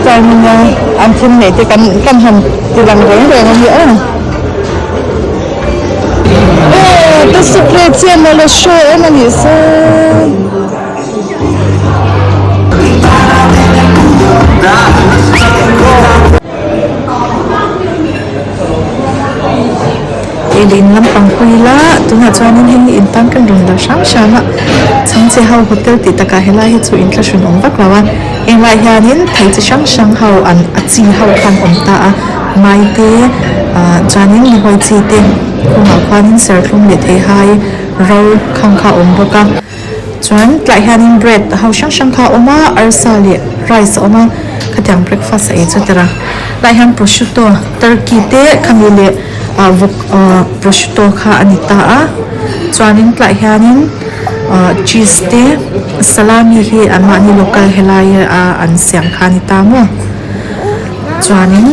time a nia an thil neih te kan kan han ti lang reng reng a nia aw. Aw te secret chian a la show em a nih sawn. Ei leh in lampang hawi ila tunah chuanin hei hi in tan kan rawn la hram hram a chhangchhe ho hotel tih takah helai hi chu in thlahrun awm vak lo a heng lai hianin thei chi hrang hrang ho an a chi ho khan awm ta a mai te ah chuanin nihawi chi te kawngah khuanin serthlum leh theihai ro khang kha a awm bawk a. Chuan tlaiah hianin bread ho hrang hrang kha a awm a, arsa leh rice a awm a, khatiang breakfast a ei chu tira. Tlaiah hian prosciutto turkey te khami leh ah vawk ah prosciutto kha a ni ta a, chuanin tlaiah hianin ah cheese te salami hi anmahni local helai a an siam kha a ni ta maw. Chuanin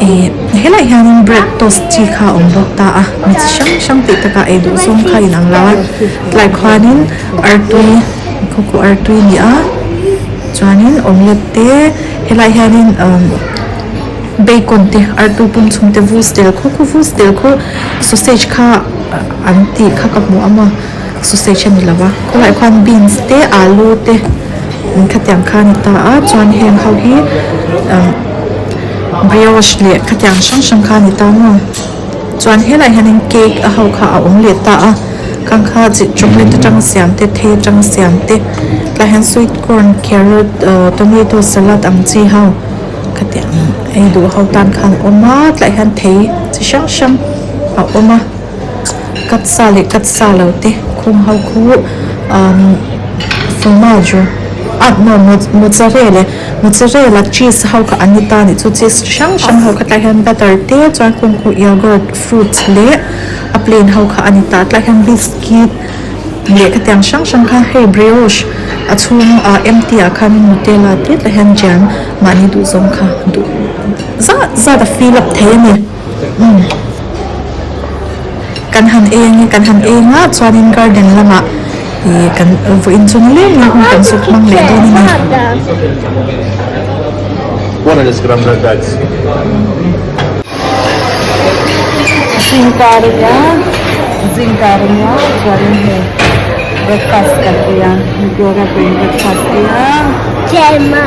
ih helaiah hianin bread toast chi kha a awm bawk ta a mi chi hrang hrang tih takah ei duh zawng kha inang lo a tlai khuanin artui khawkhaw artui a ni a chuanin omelette te helaiah hianin umm bacon te artui pum chhung te vus tel khaw khaw vus tel khaw sausage kha an tih kha ka hmu a maw sausage a ni lo a khawlaiah khuan beans te alu te. Khatiang kha a ni ta a chuan heng ho hi brioche leh khatiang hrang hrang kha a ni ta maw chuan helaiah hianin cake a ho kha a awm leh ta a khang kha chi chocolate atanga siam te thei atanga siam te tlaiah hian sweet corn carrot ahh tomato salad ang chi ho khatiang ei duh ho tan khan a awm a tlaiah hian thei chi hrang hrang a awm a. Cut sa leh cut sa lo te khum ho khu umm formaggio ah no mozzarella mozzarella cheese ho kha an ni ta anih chu cheese chi hrang hrang ho kha tlaiah hian butter te chuan khum khu yoghurt fruits leh a plain ho kha a ni ta tlaiah hian biscuit leh khatiang hrang hrang kha hei brioche a chhung ah empty ah khan nutella te tlaiah hian jam mahni duhzawng kha duh zat zat a fill up thei a ni. Umm kan han eng kan han eng a chuanin garden lamah ih kan vawiin chu nileng leh hun kan zuk hmang leh dawn a ni. Zingkar a nia zingkar a nia chuanin hei breakfast kan ei a Gloria pawhin breakfast ei a Gemma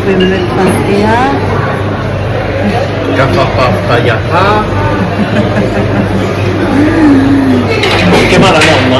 pawhin breakfast ei a. Chiama la nonna.